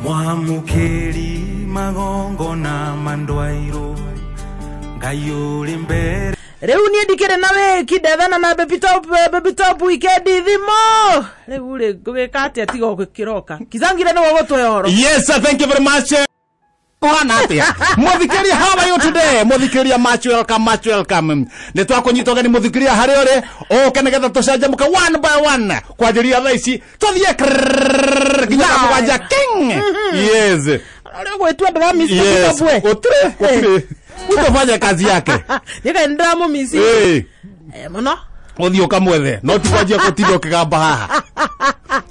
Mwamukeri magongona mandwairo Ngai uri mbere. Rĩu niĩ ndikĩrĩ na wĩki ndethana na baby top, baby top weekend thimo. Rĩu rĩ ngũgĩka atĩa tiga gũkĩroka. Kizangire nĩwe ũgũtũhe ũhoro. Yes sir, thank you very much. Kuhana atia Muthikiria, how are you today? Muthikiria, much welcome, much welcome. Nĩ twakũnyita ũgeni Muthikiria harĩa ũrĩ ũke nĩgetha tũcanjamũke one by one kwanjĩrĩria thaa ici tũthiĩ nginya thaa mũgwanja king. Yes. Ũrĩa ũgwĩtua ndũramisi Yes. Gũtirĩ, gũtirĩ. Utafanya kazi yake. Nĩkaĩ nĩndĩramũmisi. Eh. Mũno. Ũthiĩ ũkamwethe no ti kwanjia gũtinda ũkĩgamba haha.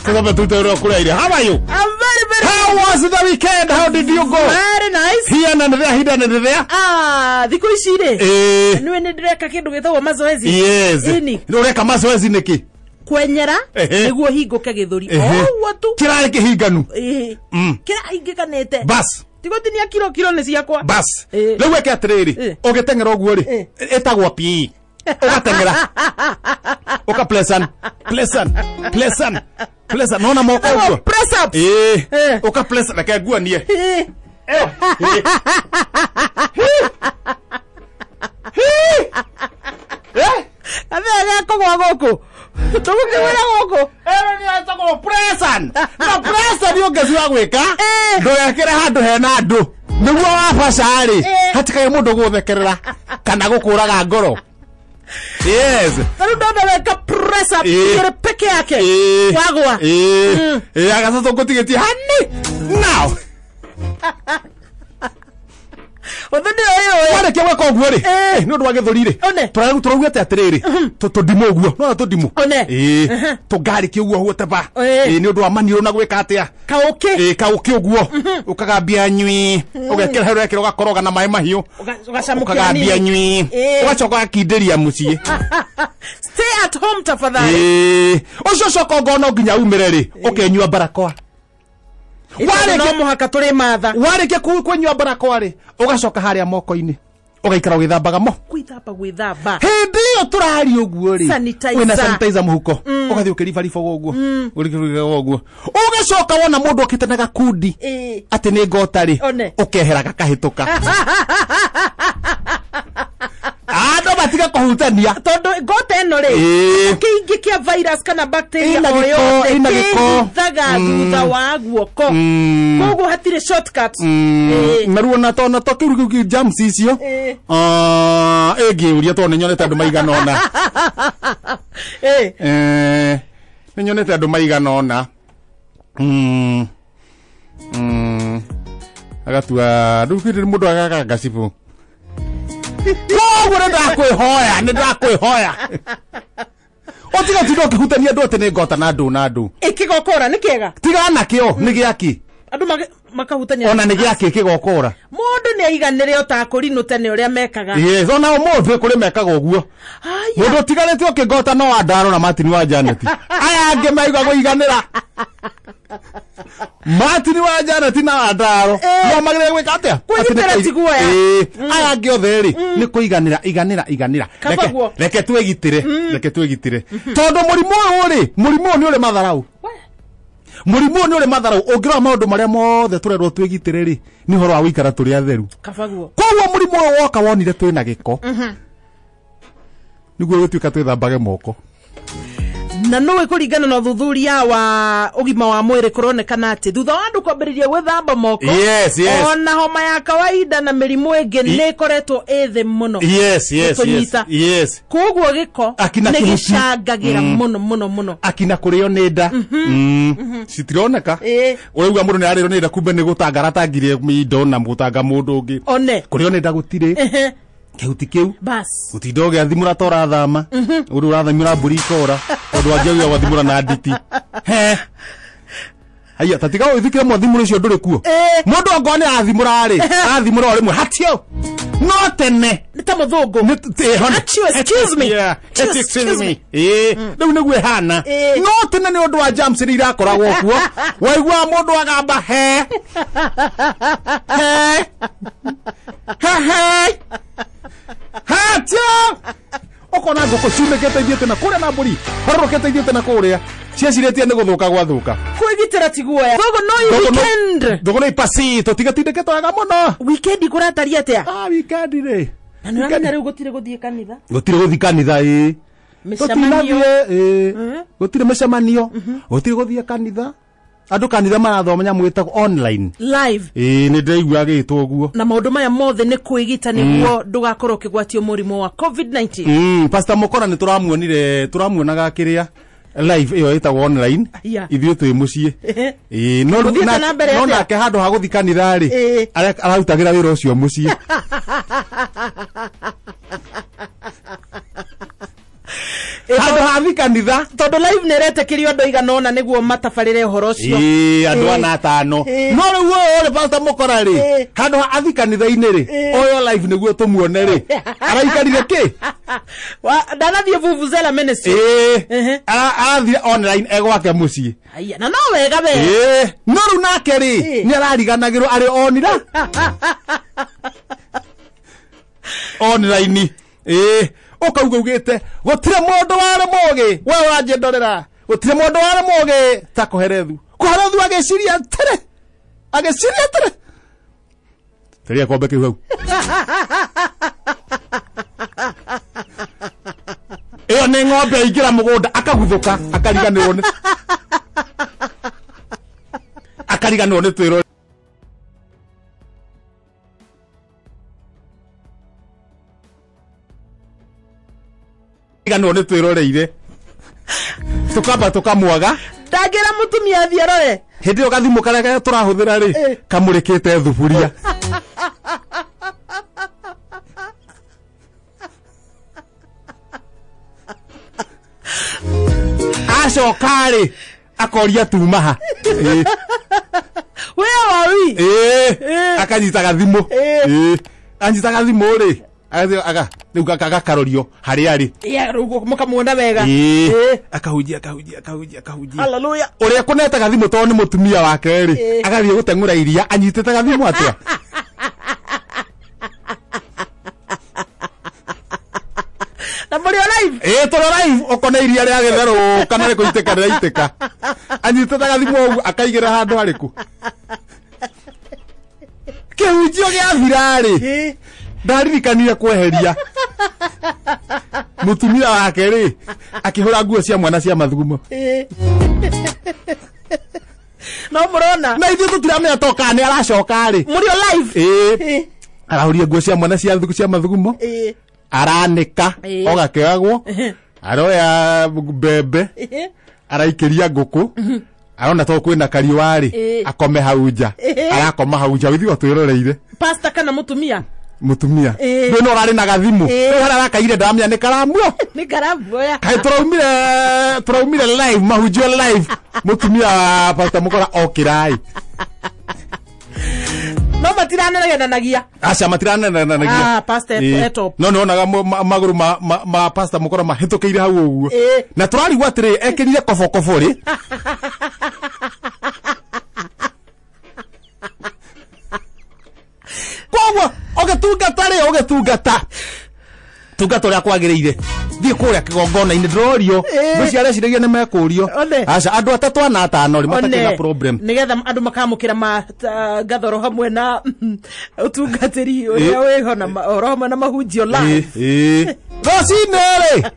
Tũthambe tũrute ũrĩa ũkũraire. How are you? I'm very, very How was the weekend? How did you go? Very nice. Here and there, here and there. Ah, thikũ ici rĩ. Eh. Nĩwe nĩ ndĩreka kĩndũ gĩtagwo mazoezi. Yes. Ĩni. Ũreka mazoezi nĩkĩ? Kwenyera Ehe. nĩguo hingũke gĩthũri. Ehe. Oguo tu. Kĩrarĩ kĩhinganu. Ĩĩ. Mm. Kĩrahingĩkanĩte. Bas. Tigũtinia kiro kiro nĩ ciakwa. Bas. Eh. Rĩu weke atĩrĩrĩ, Eh. ũgĩteng'era ũguo rĩ, Eh. ĩtagwo PE. Ũgateng'era. Ũka pleasant, pleasant, pleasant, pleasant. Nona moko Ĩtagwo ũguo. press ups. Ĩĩ. Eh. Ũka pleasant, reke nguonie. Ĩĩ. Gathĩa gekũgwa gũkũ. Tũgũkĩgwĩra gũkũ. Ĩno nĩ ĩtagwo pleasant. Na pleasant ũngĩciwa gwĩka, Eh. ndũgekĩre handũ hena andũ. Nĩguo wabaca rĩ, Eh. hatikage mũndũ gũgũthekerera kana gũkũraga ngoro. Yes. Rĩu ndona weka press up Ĩĩ. igĩrĩ peke yake. Ĩĩ. Wagwa. Ĩĩ. Ĩĩ, agacoka ũngũtigĩtie hani. Now. Ũthĩ nĩyo ĩyo. Warĩkia gwĩka ũguo rĩ, Eh. nĩ ũndũ wa gĩthũri rĩ, One. tũraugĩte atĩrĩrĩ, tũndimũ ũguo, nĩwona tũndimũ? One. Ĩĩ. Tũngarĩki ũguo huote ba. Ĩĩ. Ĩĩ, nĩ ũndũ wa maniũrũ na gwĩka atĩa? Kaũkĩ. Ĩĩ, kaũkĩ ũguo. Ũkagambia nyui. Ũgekĩra harĩa ũrekĩra ũgakoroga na maĩ mahiũ. Ũgacamũkia Ũkagambia nini. nyui. Ĩĩ. Ũgacoka ũgakindĩria mũciĩ. Stay at home tafadhali. Ĩĩ. Ũcio ũcoka ongorwo no nginya umĩre rĩ, ũkenyua barakoa. Warĩkia no mũhaka tũrĩ matha. Warĩkia kũnyua barakoa rĩ, ũgacoka harĩa moko-inĩ. Ũgaikara ũgĩthambaga mo. Gwĩthamba gwĩthamba. Hĩndĩ ĩyo tũraria ũguo rĩ, Sanitizer. wĩna sanitizer mũhuko. Ũgathiĩ ũkĩribaribaga ũguo. Ũrĩkĩribaribaga ũguo. Ũgacoka wona mũndũ okĩte na gakundi. Ĩĩ. Atĩ nĩ ngota rĩ, One. ũkehera gakahĩtũka. Andũ matiga kũhutania. Tondũ ngota ĩno rĩ, Ĩĩ. kĩingĩ kĩa virus kana bacteria Ĩna o gĩko, yothe ĩna gĩko. kĩhithaga thutha wa guoko. Koguo hatirĩ shortcut. Ĩĩ. Naruo na to na to kĩu kĩu germs icio. Ĩĩ. Ah, ĩngĩũria tondũ nĩ nyonete andũ maigana ũna. Ĩĩ. Eh, nĩ nyonete andũ maigana ũna. Agatua rĩu kĩrĩ mũndũ agaga ngacibũ. Koguo nĩ ndakwĩhoya, nĩ ndakwĩhoya. Ũtiga ũtinde ũkĩhutania andũ atĩ nĩ ngota na ndũ na ndũ. Ĩ kĩgokora nĩ kĩega. Tigana nakĩo, nĩ gĩakĩ. Andũ makahutania. Ona nĩ gĩakĩ kĩgokora. Mũndũ nĩ aiganĩre o ta akũrinũ tene ũrĩa mekaga. Yes, ona ũmũthĩ kũrĩ mekaga ũguo. Haya. Mũndũ ũtigarĩte ũkĩngota no Wandaro na Martin wa Janet. Aya angĩ maigua kũiganĩra. Martin wa Janet na Wandaro. Eh. No magĩrĩire gwĩka atĩa? Kwĩgitĩra Atĩ nĩ ti guoya. Ĩĩ. Aya angĩ othe rĩ, nĩ kũiganĩra, iganĩra, iganĩra. Kaba guo. Reke twĩgitĩre, reke twĩgitĩre. Tondũ mũrimũ ũyũ rĩ, mũrimũ ũyũ nĩ ũrĩ matharau. Mũrimũ ũyũ nĩ ũrĩ matharau. Ũngĩrora maũndũ marĩa mothe tũrerwo twĩgitĩre rĩ, nĩ ũhoro wa gũikara tũrĩ atheru. Kaba guo. Koguo mũrimũ ũyũ woka wonire twĩna gĩko. Nĩguo gũtuĩka twĩthambage moko. Na nũĩ kũringana na ũthuthuria wa ũgima wa mwĩrĩ kũronekana atĩ thutha wa andũ kwambĩrĩria gwĩthamba moko, Yes, yes. ona homa ya kawaida na mĩrimũ ĩngĩ nĩ ĩkoretwo ĩ thĩ mũno. Yes, yes, yes. Gũtũnyita. Yes. Koguo gĩko Akina nĩ kĩhuti. gĩcangagĩra mũno mũno mũno. Akina kũrĩo nĩ nda. Citironeka. Ĩĩ. Ũraigua mũndũ nĩ ararĩrwo nĩ nda kumbe nĩ gũtanga aratangire indo na gũtanga mũndũ ũngĩ. One. Kũrĩo nĩ nda gũtirĩ. Ehe. Kĩhuti kĩu. Bas. Gũtinda ũgĩathimũra ta ũrathama. Ũrĩa ũrathimũra mbũri ikora. Tondũ wanjia gwathimũra na nditi. He. Haiya, ta tiga ũthikĩre mwathimũro ũcio ndũrĩ kuo. Ĩĩ. Mũndũ ongorwo nĩ arathimũra rĩ, arathimũra o rĩmwe hatio. No tene. Nĩ ta mũthũngũ. Nĩ Achoo, excuse me. Yeah. Achoo, Excuse me. Ĩĩ, rĩu nĩguo ĩhana. Ĩĩ. No tene nĩ ũndũ wa germs iria irakoragwo kuo. Waiguaga mũndũ agamba he. He. He he. Hatio. Ũkona ngũkũ ciunĩkĩte ithiĩte na kũrĩa na mbũri hororokete ithiĩte na kũrĩa. Ciecirĩtie nĩ gũthũka gwathuka. Kwĩgitĩra ti guoya. Thogo no weekend. Thogo no ipasi tũtigatindĩke twega mũno. Weekend kũrataria atĩa? Ah, weekend rĩ. Na nĩ ũramenya rĩu gũtirĩ gũthiĩ kanitha. Gũtirĩ gũthiĩ kanitha ĩĩ. Mĩcemanio. Ĩĩ. Gũtirĩ mĩcemanio. Gũtirĩ gũthiĩ kanitha. Andũ kanitha marathoma nyamũ ĩtagwo online. Live. Ĩĩ nĩ ndĩraigua agĩtwo ũguo. Na maũndũ maya mothe nĩ kwĩgita nĩguo ndũgakorwo ũkĩgwatio mũrimũ wa COVID-19. Pastor Mokora nĩ tũramuonire, tũramuonaga kĩrĩa live ĩyo ĩtagwo online. Ithuĩ twĩ mũciĩ. Ĩĩ no no nake handũ ha gũthiĩ kanitha rĩ, ararutagĩra wĩra ũcio mũciĩ. Handũ ha thiĩ kanitha tondũ live nĩ ĩretĩkĩrio andũ aigana ũna nĩguo matabarĩre ũhoro ũcio. Ĩĩ andũ ana atano. No rĩu ũyũ rĩ Pastor Mokora rĩ, handũ ha athiĩ kanitha-inĩ rĩ, oyo live nĩguo tũmuone rĩ, araikarire kĩ? Ndanathiĩ Vuvuzela Ministry. Ĩĩ arathiĩ online egwake mũciĩ. Aya na no wega we. Ĩĩ no rĩu nake rĩ nĩ arariganagĩrwo arĩ onira online. Ĩĩ ukauga ugite gutire mundu wari mugi we uranjindorera gutire mundu wari mugi ta Koherethu. Koherethu agiciria tere, agiciria tere teria kombe kiu hau. Iyo ni ng'ombe aingira mugunda akaguthuka akariganirwo ni akariganirwo ni twiro. Gano nĩ twĩroreire tukamba tukamwaga ndangĩra mũtumia athiĩ arore hĩndĩ ĩyo gathimũ karĩa tũrahũthĩra rĩ kamũrĩkĩte thuburia. Acoka rĩ akoria tuma ha. Where are we? Akanyita gathimũ. Anyita gathimũ rĩ aga rĩu gakarorio harĩa arĩ. Yeah, mũkamuona wega. Akahunjia akahunjia akahunjia akahunjia. Hallelujah. Ũrĩa kũnete gathimũ tondũ nĩ mũtumia wake rĩ, agathiĩ gũteng'ũra iria anyitĩte gathimũ atĩa? Na mũrĩ o live? Ĩĩ tũrĩ live ũkona iria rĩagĩtherũka na rĩkũitĩka rĩraitĩka. Anyitĩte gathimũ ũguo akaigĩra handũ harĩkũ? Kĩhunjio gĩathira rĩ, ndaririkanire kweheria mutumia wake rĩ akĩhũra nguo cia mwana cia mathugumo. No mũrona na ithuĩ tũtiramenya toka nĩ aracoka rĩ. Mũrĩ o live? Ĩĩ arahũria nguo cia mwana cia mathugumo, aranĩka ogakĩoyagwo, aroya mbembe araikĩria ngũkũ, arona to kwĩna kariũa rĩ akome hau nja, arakoma hau nja ithuĩ twĩroreire. Pastor kana mũtumia? Mutumia ndå no rarä na gathimå rä harä arakaire ndamia nä karamuo nä karamuoya kaä tåraumire live mahunjio live mutumia wa Pastor Mokora okĩrai. No matiranegenanagia. Aca matiranegenanagia. Ah, Pastor etop. No nĩonaga magũrũ ma Pastor Mokora mahĩtũkĩire hau ũguo. Na tũrarigwo atĩrĩ ekĩrire kobokobo rĩ. Koguo ũgĩtungata rĩ ũgĩtungata tungata ũrĩa kwagĩrĩire thiĩ kũrĩa kĩgongona-inĩ ndĩrorio ngwĩciria areciragia nĩ mekũrio. Aca andũ atatũ ana atano rĩ matakĩrĩ na problem nĩgetha andũ makamũkĩra gathoro hamwe na ũtungatĩri ũrĩa wĩho na oro hamwe na mahunjio live. Rũcinĩ rĩ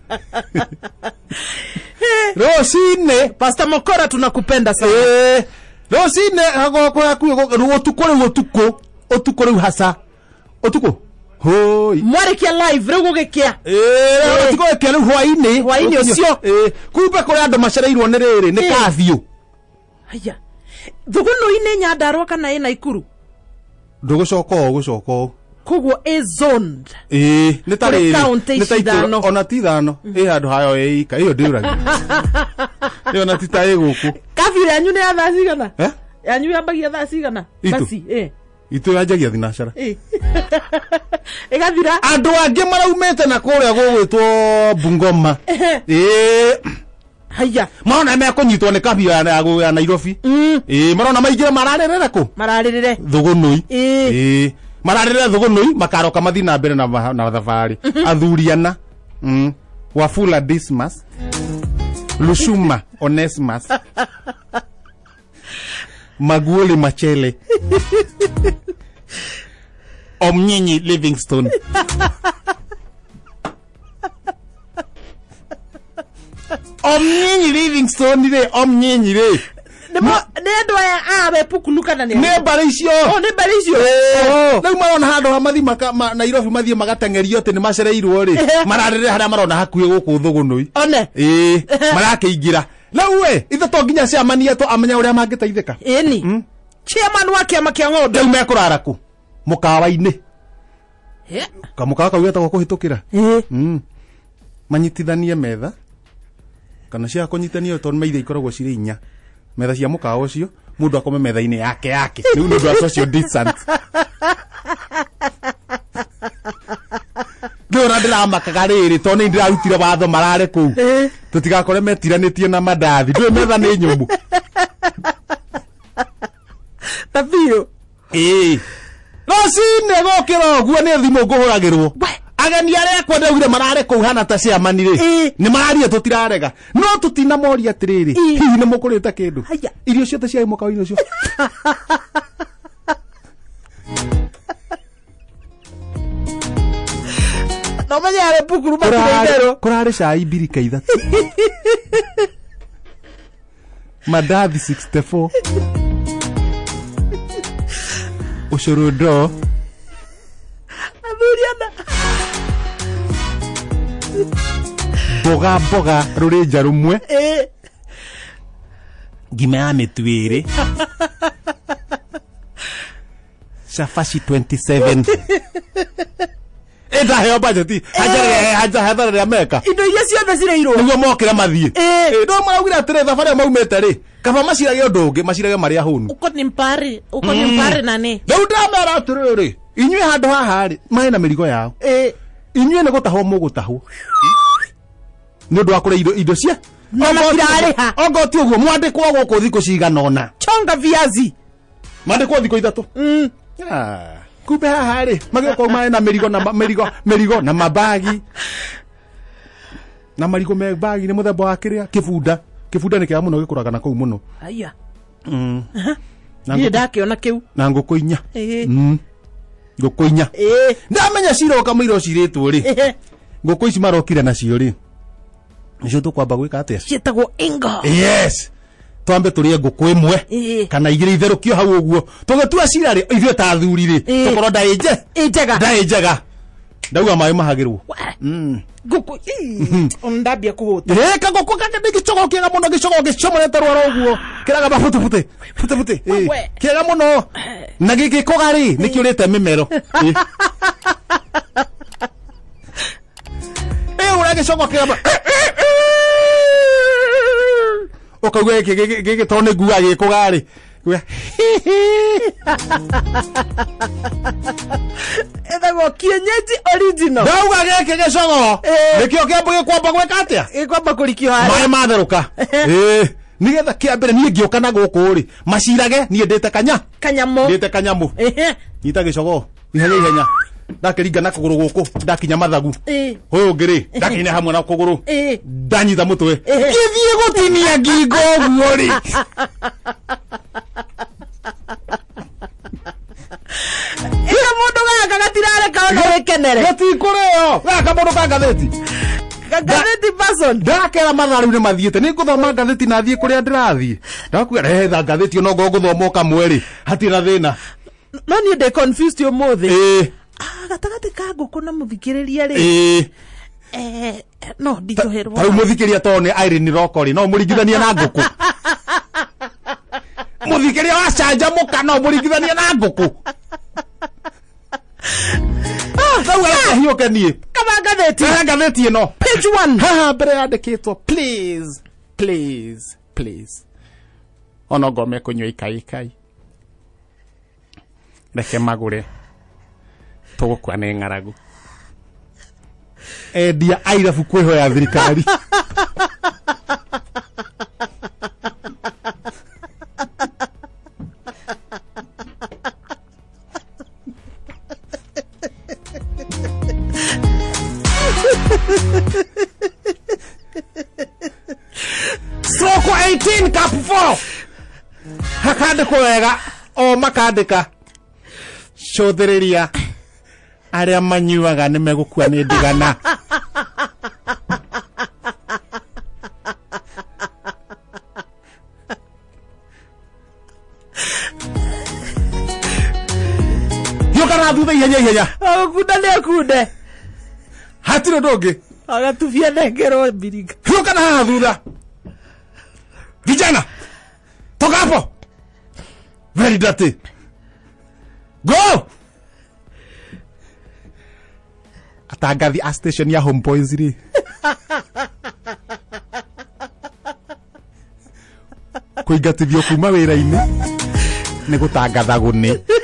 rũcinĩ Pastor Mokora tunakupenda sana. Rũcinĩ hagoko hakuhĩ ũtukũ rĩu ũtukũ ũtukũ rĩu hasa ũtukũ hoi mwarikia live rĩu gũgĩkĩa. Ũtukũ gũgĩkĩa rĩu hwainĩ hwainĩ ũcio. Kumbe kũrĩ andũ macereirwo nĩ rĩrĩ nĩ kabiũ. Haya Thugunũ-inĩ Nyandarua kana ĩ Naikuru? Ndũgũcoka ũũ gũcoka ũũ. Koguo ĩ zoned. Ĩĩ nĩ ta rĩrĩ county nĩ ta ithano. Ona ti ithano ĩ handũ hayo ĩ ika ĩyo ndĩũragia. Ĩyo na ti ta ĩ gũkũ. Kabiũ yanyu nĩ ya thaa cigana? Yanyu yambagia thaa cigana? Basi ĩ Itu yanjagia thinacara. Ĩgathira. Andũ angĩ maraumĩte na kũrĩa gũgwĩtwo Bungoma. Ĩĩ Haya marona mekũnyitwo nĩ kabiũ ya Nairobi. Ĩĩ marona maingĩre mararĩrĩre kũ? Mararĩrĩre Thũgũnũi. Ĩĩ mararĩrĩre Thũgũnũi makaroka mathiĩ na mbere na thabarĩ. Athuri ana Wafula Dismas. Lushuma Onesmus Maguoli Machele Omnyinyi Livingstone Omnyinyi Livingstone rĩ Omnyinyi rĩ nĩ andũ aya a Wepukulu kana nĩ nĩ mbarĩ icio nĩ mbarĩ icio rĩu marona handũ ha mathi Nairobi mathiĩ magateng'erio atĩ nĩ macereirwo rĩ mararĩrĩra harĩa marona hakuhĩ gũkũ Thũgũnũi one ĩĩ marakĩingĩra rĩu ĩ ithe to nginya ciamania to amenya ũrĩa mangĩteithĩka ĩni chairman wa kĩama kĩa ng'ombe rĩu mekũrara kũ mũkawa-inĩ kamũkawa kau getagwo kũhĩtũkĩra manyitithanie metha kana cia kũnyitithania tondũ metha ikoragwo cirĩ inya metha cia mũkawa ũcio mũndũ akome metha-inĩ yake yake rĩu nĩ ũndũ wa social distance rĩu ona ndĩramakaga rĩrĩ tondũ nĩ ndĩrarutire watho marare kũu tũtigakore metiranĩtie na mandathi ndũĩ metha nĩ nyũmũ ta biũ ĩĩ rũcinĩ gũkĩra ũguo nĩ thimũ ngũhũragĩrwo ageni arĩa akwa ndaugire marare kũu hana ta ciamani rĩ nĩ mararia tũtirarega no tũtinamoria atĩrĩrĩ hihi nĩ mũkũrĩte kĩndũ irio ciothe ciarĩ mũkawa-inĩ ũcio no menye arĩ Pukuru matirĩ itherũ kũrarĩ cai mbirika ithatũ mandathi 64 ũcũrũ ndoo athuri ana mboga mboga rũrĩnja rũmwe ngima ya mĩtu ĩrĩ cabaci 27 ĩndaheo bajeti hathara rĩa meka indo iria ciothe cirĩirwo nĩguo mokĩra mathiĩ no maraugire atĩrĩ thabarĩ ĩyo maumĩte rĩ kaba macirage ũndũ ũngĩ macirage marĩa hũnu uko ni mpari uko ni mpari nani rĩu ndĩramera atĩrĩrĩ inyuĩ handũ haha rĩ marĩ na mĩrigo yao inyuĩ nĩ gũtahwo mũgũtahwo nĩ ũndũ wa kũrĩa indo cia matirarĩha ongo ti ũguo mwandĩkwo gũkũ thikũ cigana ũna chonga viazi mwandĩkwo thikũ ithatũ kumbe haha rĩ magĩũka marĩ na mĩrigo na mĩrigo mĩrigo na mabagi na marigũ me bagi nĩ mũthemba wa kĩrĩa kĩbunda kĩbunda nĩ kĩega mũno gĩkũraga na kũu mũno aya niĩ ndakĩona kĩu na ngũkũ inya ngũkũ inya ndamenya ciroka mũira ũcirĩtwo rĩ ngũkũ ici marokire nacio rĩ nĩcio tũkwamba gwĩka atĩa ciĩtagwo ingo yes twambe tũrĩe ngũkũ ĩmwe kana igĩrĩ itherũkio hau ũguo tũgĩtua cira rĩ ithuĩ ta athuri rĩ tũkorwo ndaĩ njega ndaĩ njega ndauga maĩ mahagĩrwo ngũkũ ndambia kũhũta ĩka ngũkũ gaka nĩ gĩcogo kĩega mũno gĩcogo gĩcomorete rwara ũguo kĩraga mabutebute butebute kĩega mũno na gĩgĩkũga rĩ nĩkĩũrĩte mĩmero ũrĩa gĩcogo kĩega ũkaigua gĩkĩ gĩkĩ tondũ nĩ ngua gĩkũga rĩ ĩtagwo kienyeji original ndauga gĩkĩ gĩcogo nĩkĩo kĩambo gĩkwamba gwĩka atĩa gĩkwamba kũrikio harĩa maĩ matherũka nĩgetha kĩa mbere niĩ ngĩũka na gũkũ rĩ macirage niĩ ndĩte kanya kanyamũ ndĩte kanyamũ nyita gĩcogo ihenya ihenya ndakĩringa na kũgũrũ gũkũ ndakinya mathagu ũyũ ũngĩ rĩ ndakinya hamwe na kũgũrũ ndanyita mũtwe gĩthiĩ gũtinia ngingo ũguo rĩ ĩka mũndũ gaka gatirareka ona wĩkenere gatikũrĩo gaka mũndũ ka ngathĩti ngathĩti person ndakera mathaa rĩu nĩ mathiĩte nĩ ngũthoma ngathĩti na thiĩ kũrĩa ndĩrathiĩ ndakuga rehetha ngathĩti ona ongorwo ngũthoma o kamwe rĩ hatirĩ na thĩna no niĩ ndĩ confused ũmũthĩ gatagatĩ ka ngũkũ na mũthikĩrĩria rĩ no nditũhĩrwo ta rĩu mũthikĩria tondũ nĩ Irene Roko rĩ no mũringithanie na ngũkũ mũthikĩria wa canjamũka no mũringithanie na ngũkũ ndauga reke hiũke niĩ kama ngathĩti Rehe ngathĩti ĩno page 1 haha mbere yandĩkĩtwo please please please ona ngorwo mekũnyua ikaikai reke magũre tũgũkua nĩ ng'aragu endia airabu kwĩhoya thirikari Soko 18 cup 4. Hakandĩkwo wega o makandĩka cũthĩrĩria arĩa manyuaga nĩ megũkua nĩ ndigana. Hiũka na thutha ihenya ihenya. Agũkunda nĩ akunde. Hatirĩ ũndũ ũngĩ. Agatubia nengerwo mbirika. Hiũka na haha thutha. Vijana, toka hapo. Very dirty. Go! Atangathi a station ya Home Boys rĩ. Kũingatithio kuma wĩra-inĩ nĩ gũtangathagwo nĩ.